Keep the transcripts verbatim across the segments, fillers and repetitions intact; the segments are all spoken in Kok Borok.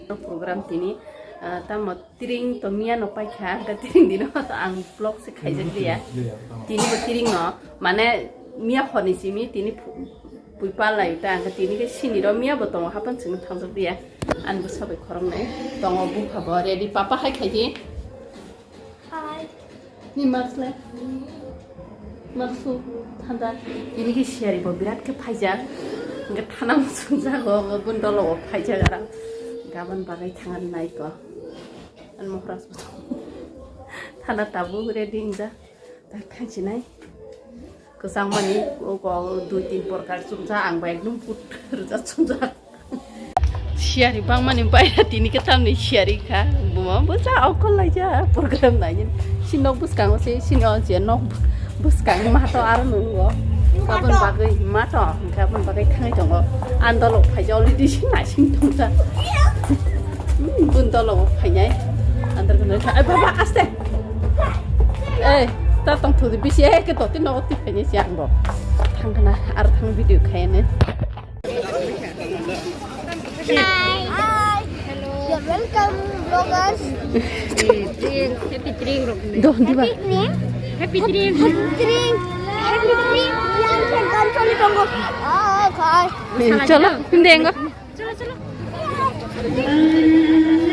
Program tini, ah, tamo tiring to miya no paikha, hingke tiring dino to ang vlog se khaijak liya. Tini bo tiring no, mane miya horni simi tini phu-, pui palai ta, hingke tini ke sini ro miya bo tongo, hapan sini thangjak liya. Ani bo sabai khoroknai tongo, bupha bo ready, papa hai khaidi. Hi. Ni mask le? Mask su thanda. Ini ke siyari bo birat ke phaijak. Hingke thana muchungjak o, bun dolo o phaijak ara. Gabon bagai thangan nai ko. An mohras bo. Thana tabuk ready ingjak. Tak thangsinai. Kwchangmani o kok dui tin porkar chumjak, ang bo ekdom put rwjak chumjak. Siyari bangmani baira tini kwtamni siyari kha. Buma bwsa okol laijak program nainani. Si nok bwskango se, sini o je nok bwskang mato aro nungo. Kabon bagwi mato, kabon bagwi thangwi tongo. Andolok phaijak already si naising tongsa. Hmm, bun dolok phainai. Andar gana kha. Ai baba, aste. Ei, ta tong thudi bisi, eh, ke toti nogo twi phaini si ang bo. Thang khna, ar thang video khaine. Hi. Hi. Hello. You're welcome, vloggers. Happy tring rok ni. Doh, di ba? Happy tring. Happy tring. Happy tring. Happy tring. Yang kan kan choli tongo. Ah, khai. Cholo, hindi engo.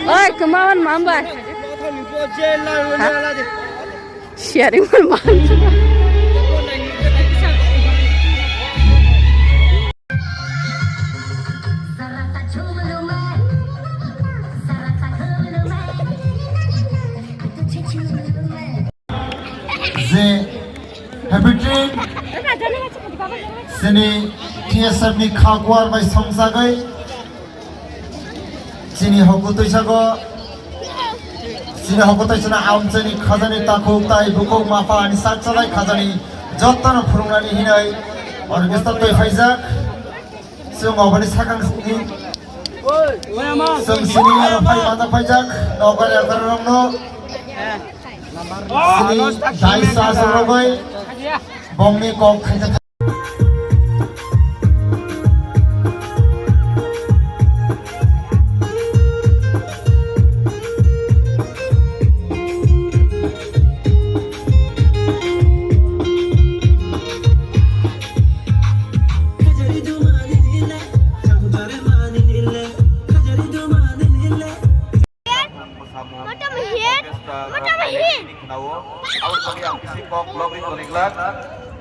Oi, kemawan mamba. Sharing man man. Je Happy Tree chini T S F ni kha kuar bai songchagwi chini hoku twisago chini hoku twisana amchani khajani takhuk tai bukhuk mapha ani sak chalai khajani jotono phurungnani hinwi orchestra twi phaijak. Chwng oboni sakang sini chwng sini aro phai mata phaijak nokar yakar rokno. Sini dai sa sa rogoi bongni kok khaijak. Moto Mahir, Moto Mahir.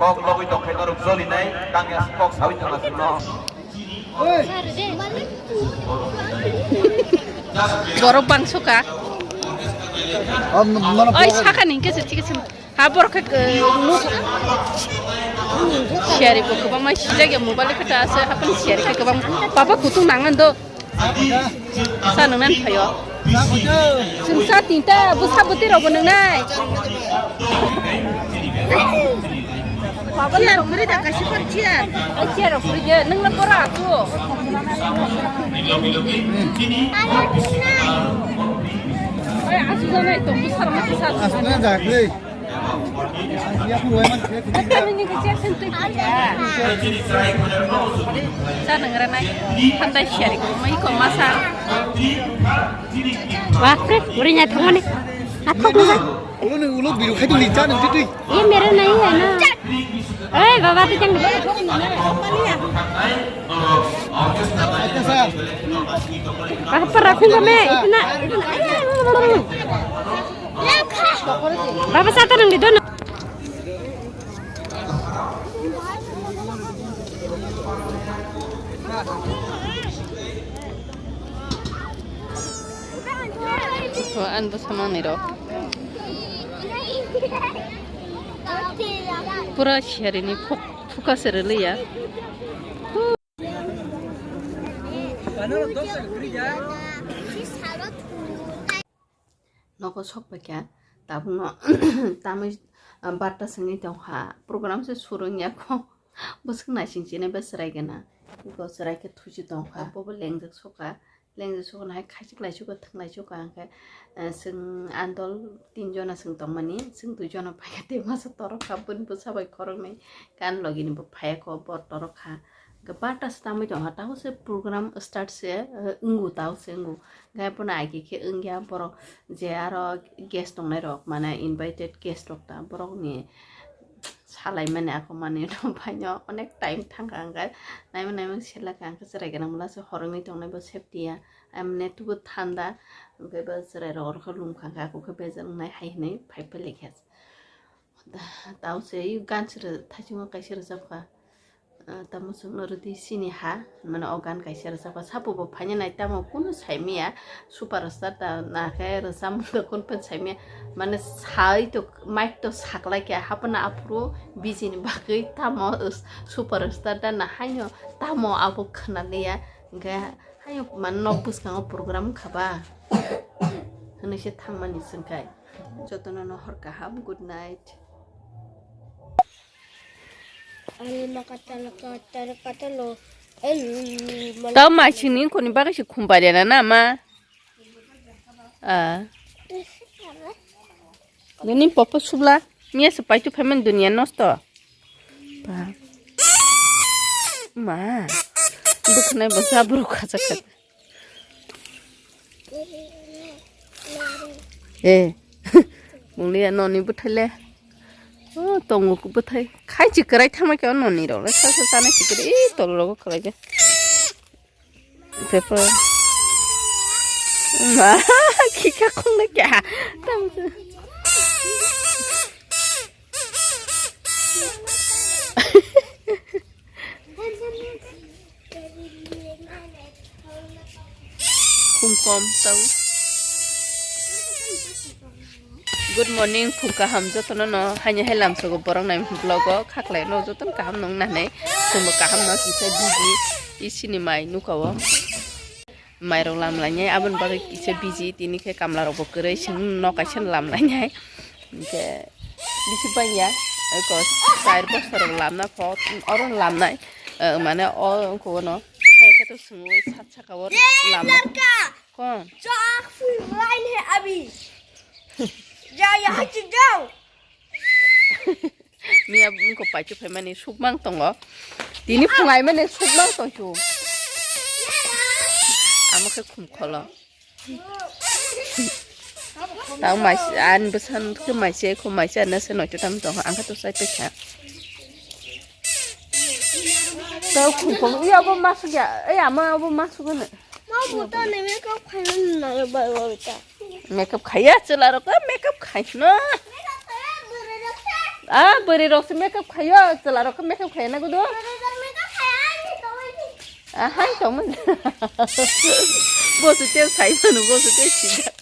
Kok logwi tongkhe norok jolinai tangya kok sawi tongma sino. Borok bangsoka. Oi, sakani hingke se, thik ase. Ha, borok khe, eh, nuk. Siyari bo kwbangma sijak ya mobile khe ta ase, haphano siyari khe kwbang. Papa kutung nangan do. Sa nungnan phaio. Chwng sa tinta, bwsa bwtwi rok bo nungnai. Papa na rok muri da kaisa chair. Ai, chair rok muri de, nung na pora aku. Ai, asu janai to, bwsa rok ma kisa. Asna jakle. Sa nang ranai. Thandai siyari ko mai ko masa. Bapre, uri nya thangani. Athok na. Ulo ni ulo biru khai tu licha nang titui. Ye mere nahi hai na. Eh, baba tu chang. Apa rakhu kame itna, itna. Baba, sata nang di dono. An bo samang ni rok. Pura siyari ni phuk, phuka se rwliya. Nogo sok paikha, tabukno tamwi, ah, barta swngwi tongkha, program se surwng ya kho, bwswk naising chinai bai chwrai gana, iko chwrai khe thuchi tongkha, bobo lengjak sokha, lengjak sokha hai khaisik lai sokha, thwng lai sokha, hwnkhe, eh, chwng andol tin jona chwng tongmani, chwng dui jona paikha, tei masa torok kha, bini bwsa bai khoroknwi kan logi ni bo phaiya kho, bo torok kha. Hwnkhe barta se tamwi tongkha, tamo se program start se, eh, wngo, tamo se wngo. Hwnkhe bono agi khe wngya borok je aro guest tongnai rok, mane invited guest rok ta borokni salaimani ako mani no phaino onek time thangkha, hwnkhe naima naima selakha, hwnkhe chwrai gwnang mula se horongwi tongnai bo safety ya. Amne tubu thanda, hwnkhe bo chwrai rok orokhe lum kha, hwnkhe ako khe bejal wngnai hai hwnwi phai phai laikha. Tamo se i gan sira thaichungo kaisa rwchapkha. Ah, tamo chwngno rwdi sini ha, mane o gan kaisa rwchapkha. Sapo bo phaina nai tamo kunu saimaya, superstar da na khe rwchapmung da kun phan saimaya. Mane sai to mic to saklai khe hapna aphuru bijini bagwi tamo superstar da na haino tamo abo khwnaliya. Hwnkhe haino mane nok bwskango program wngkha ba hwnwi se thangmani chwngkhai. Jotono no hor kaham, good night. Tao maisingni wngkoni bagwi se khum pai rena na ma? Ah. Nini popo subla. Miya se paitu phaimani dunia nosto. Ba. Ma. Bwkhanai bo jabru khacha khacha. Eh. Munglia noni bwthai le. Oh, tongo bwthai. Khai chi kwrai thangma khe o noni rok le sa sa chana chi kwrai. Ih, tol rogo kwrai de. Pepo. Ma, khika khong le kya. Tam. Khum kom tau. Good morning, phung kaham jotono no. Haini hai lamsogo borok nai vlog o khaklai no jotono kaham nung nanai. Khumbo kaham no kisa busy. Isini mai nuka o. Mairok lam lainai, aboni bagwi kisa busy, tini khe kamlarokbo kwrwi, chwng nok kaisa lam lainai. Hinkhe bisi bangya, eko char bosor lamna pho, oro lamnai, eh, mane o wngkha no, hai khe to chwngwi sat saka o lamnai. Kom. Chak phung line hai abi. Ja, ya, hachi jao. Miya wngkha paikhe phaimani sukmang tongo. Tini phungaimani sukmang tongkhu. Amo khe khum kholo. Tang maisi, ani bwsan khe maisi, khum maisi anase noito tam tongo. Ang khe to sai pekha. Tao khum kholo. Iya bo masuk ya. Iya, amo abo masuk ano. Ma buta ne makeup khaina na bai bai ta. Makeup khaiya chwla rok makeup khaino. Ah, bwrwi rok se makeup khaio, chwla rok makeup khaina gudo. Ah, hai tongmani. Bo se te sai manu, bo se te sida.